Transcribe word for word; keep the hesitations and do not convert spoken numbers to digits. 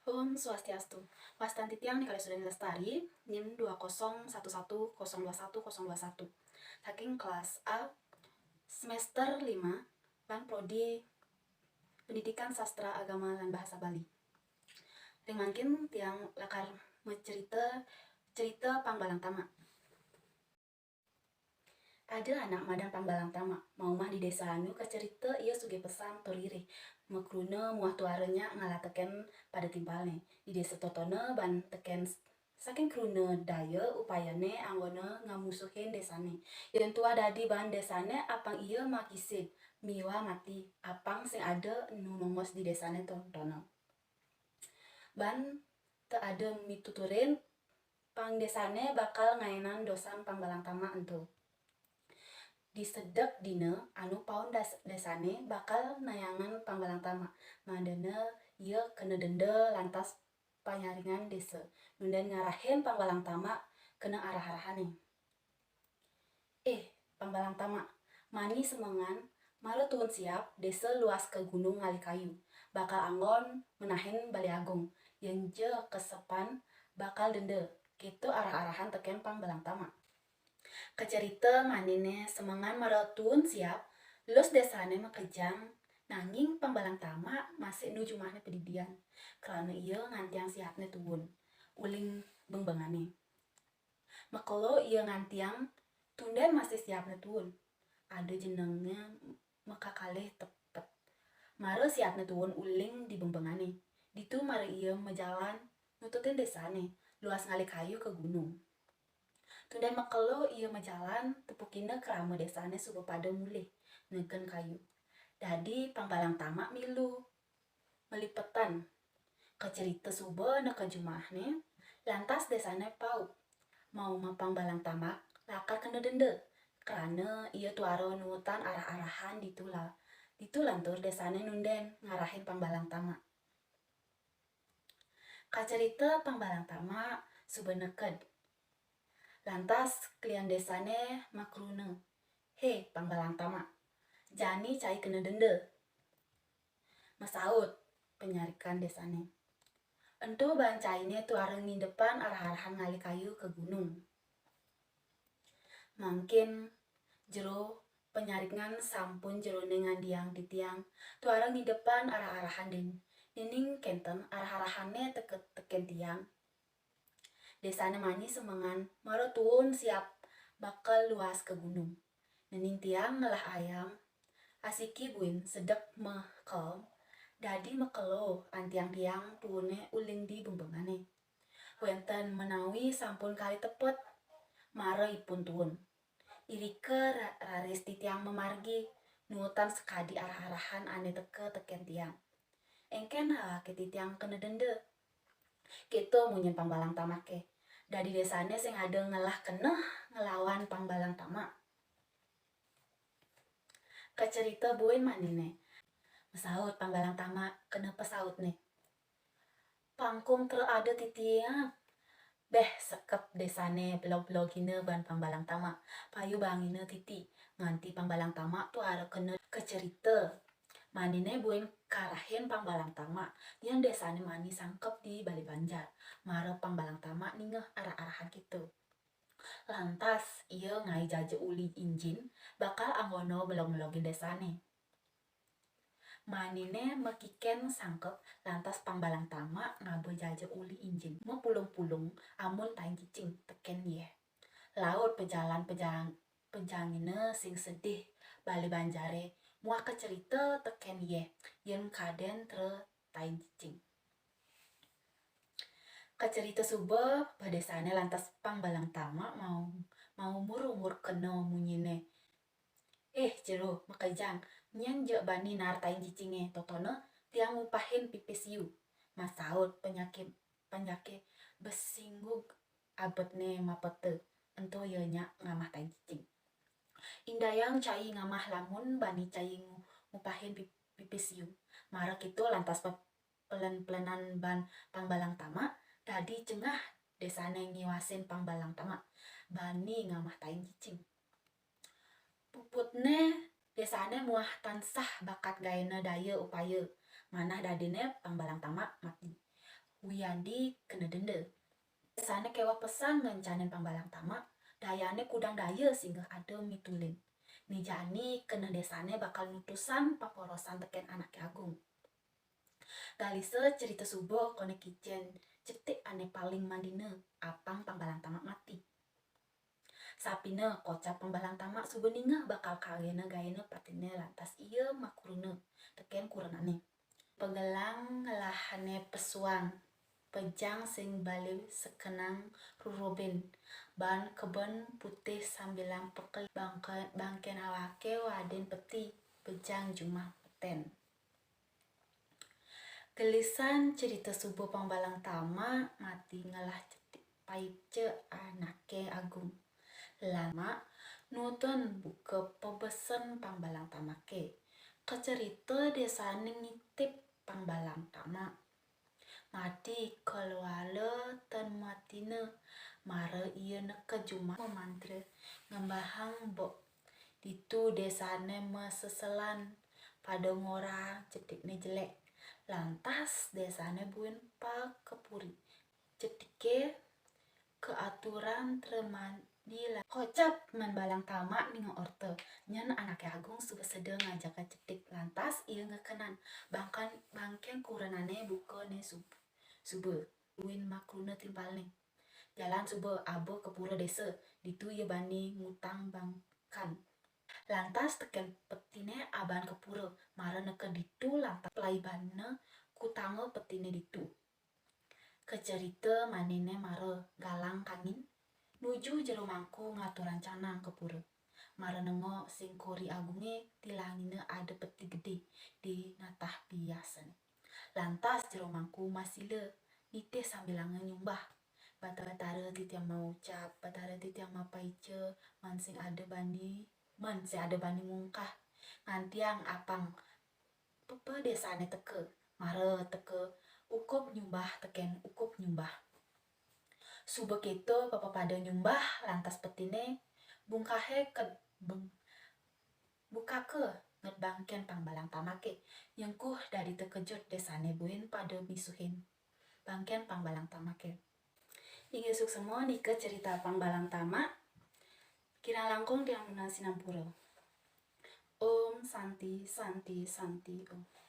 Om Swastiastu. Wastan titiang Ni Kalisudin Lestari, nim dua kosong satu satu kosong dua satu kosong dua satu. Saking kelas A, semester lima, ban prodi Pendidikan Sastra Agama lan Bahasa Bali. Ring mangkin tiang lakar macerita cerita Pangbalang Tama. Ada anak madan Pangbalang Tama, maumah di desa anu kacerita ia sugih pesan tur lirih, makruna muah tuara nyak ngalah teken pada timpalne. Di desa totona ban teken saking kruna daya upayane anggona ngamusuhin desane. Yen tuah dadi ban desane apang ia makisid miwah mati, apang sing ada nu nongos di desane totona. Ban te ada mituturin pang desane bakal ngainan dosan Pangbalang Tama ento. Di sedek dina anu paun das-, desane bakal nayangan Pangbalang Tama, mandana ia kena denda lantas panyaringan desa, nunden ngarahin Pangbalang Tama kena arah-arahane. Eh, Pangbalang Tama, mani semengan, mara tuun siap, desa luas ka gunung ngalih kayu, bakal anggon menahin Bale Agung, yen ja kesepan bakal denda, keto arah-arahan teken Pangbalang Tama. Kacerita manine semengan mara tuun siap, lus desane makejang, nanging Pangbalang Tama masih nu jumahne padidian, krana ia ngantiang siapne tuun uling bengbengane. Makelo ia ngantiang tunden masih siapne tuun. Ada jenenge makakalih tepet. Mara siapne tuun uling di bengbengane. Ditu mara ia majalan nututin desane, luas ngalih kayu ka gunung. Tunden makelo ia majalan, tepukina krama desane suba pada mulih negen kayu. Dadi Pangbalang Tama milu malipetan. Kacerita suba neka jumahne, lantas desane pauk. Maumah Pangbalang Tama lakar kena denda, krana ia tuara nuutan arah-arahan ditu la-, ditu lantur desane nunden ngarahin Pangbalang Tama. Kacerita Pangbalang Tama suba neked. Lantas klian desane makruna, "He, Pangbalang Tama, jani cai kena denda." Masaut panyarikan desane, "Ento ban caine tuara ngindepan arah-arahan ngalih kayu ka gunung." Mangkin jero panyarikan sampun jerone ngandiang titiang tuara ngindepan arah-arahan den. Nining kenten arah-arahane teke-, teken tiang. Desane mani semengan mara tuun siap bakal luas ka gunung. Nining tiang ngelah ayam, asiki buin sedek mekel, dadi makelo antiang tiang tuune uling di bengbengane. Wenten menawi sampun kalih tepet, mara ipun tuun. Irika ra-, raris titiang mamargi, nuutan sakadi arah-arahan ane teka teken tiang. Engken alake titiang kena denda. Keto munyin Pangbalang Tamake. Dadi desane sing ada ngelah keneh ngelawan Pangbalang Tama. Kacerita buin manine. Masaut Pangbalang Tama kena pasautne, "Pangkung tera ada titiang." Beh, sekep desane belog-belogina ban Pangbalang Tama. Payu bangina titi, nganti Pangbalang Tama tuara kena kacerita. Manine buin karahin Pangbalang Tama, yen desane mani sangkep di bale banjar. Mara Pangbalang Tama ningeh arah-arahan keto. Lantas, ia ngae jaja uli injin, bakal anggona belog-belogin desane. Manine makiken sangkep, lantas Pangbalang Tama ngaba jaja uli injin, mapulung-pulung amun tain cicing teken yeh. Laut pajalan pejang-, pejangina sing sedih, bale banjare muah kacerita teken yeh, yen kaden tera tain cicing. Kacerita suba, padesane lantas Pangbalang Tama mau, mau mur-umur kena munyine. "Eh, jero, makejang, nyen ja bani naar tain cicinge, totona tiang ngupahin pipis yu." Masaut panyake, panyake besinggug abetne mapeta, "Ento ya nyak ngamah tain cicing. Indayang cai ngamah lamun bani cai ngu-, ngupahin pi-, pipis yu." Mara keto lantas pe-, pelen-pelenan ban Pangbalang Tama, dadi cengah desane ngiwasin Pangbalang Tama bani ngamah tain cicing. Puputne desane muah tansah bakat gaena daya upaya, manah dadine Pangbalang Tama mati. Wiyandi kena denda. Désané kéweh pesan ngencanin Pangbalang Tamak, dayané kudang daya singgeh ada mitulin. Né jani kena désané bakal nutusan paporosan tekén Anaké Agung. Galisa cerita suba koné kicén cetik ané paling mandina apang Pangbalang Tamak mati. Sapina kocap Pangbalang Tamak suba ningeh bakal kagena gayena patiné lantas ia makruna tekén kurenané. Pegelang ngelahané pesuang, pejang sing bali sekenang rurubin, ban keben putih sambilang pekel bangke-, bangkén awaké wadin peti, pejang jumah petén. Gelisan cerita suba Pangbalang Tamak mati ngelah cetik paica Anaké Agung. Lama nutun buka pabesen Pangbalang Tamaké. Kacerita désané ngitip Pangbalang Tamak. Mati kaluala tan matina, mara ia neka jumah mamantra ngembahang bok. Ditu désané maseselan pada ngorahang cetikné jelék. Lantas désané buin pakepuri. Cetiké kaaturan tremadi lan kocap Pangbalang Tamak ningeh orta. Nyén Anaké Agung suba seda ngajaga cetik, lantas ia ngekenan bangkén, bangkén kurenané bukané sub-, suba. Buin makruna timpalné. Jalan suba aba ka pura désa, ditu ia bani ngutang bangkén. Lantas tekén petiné aban ka pura, mara neka ditu lantas palaibanna kutanga petiné ditu. Kacerita maniné mara galang kangin nuju jero mangku ngaturang canang ka pura. Mara nengok sing kori agungé tilangina ada peti gedé di natah biasané. Lantas jero mangku masila nitih sambilanga nyumbah. Batara titiang maucap, Batara titiang mapaica, man sing ada bani, man sing ada bani mungkah. Ngantiang apang pepa désané teka, mara teka ukup nyumbah tekén ukup nyumbah. Suba kéto pepa pada nyumbah, lantas petiné bungkahé ke beng-, bukaka nget bangkén Pangbalang Tamaké. Nyengkuh dadi tekejut désané buin pada misuhin bangkén Pangbalang Tamaké. Inggih suksma nika cerita Pangbalang Tamak. Kirang langkung tiang nunas sinampura. Om Santi, Santi, Santi, Om.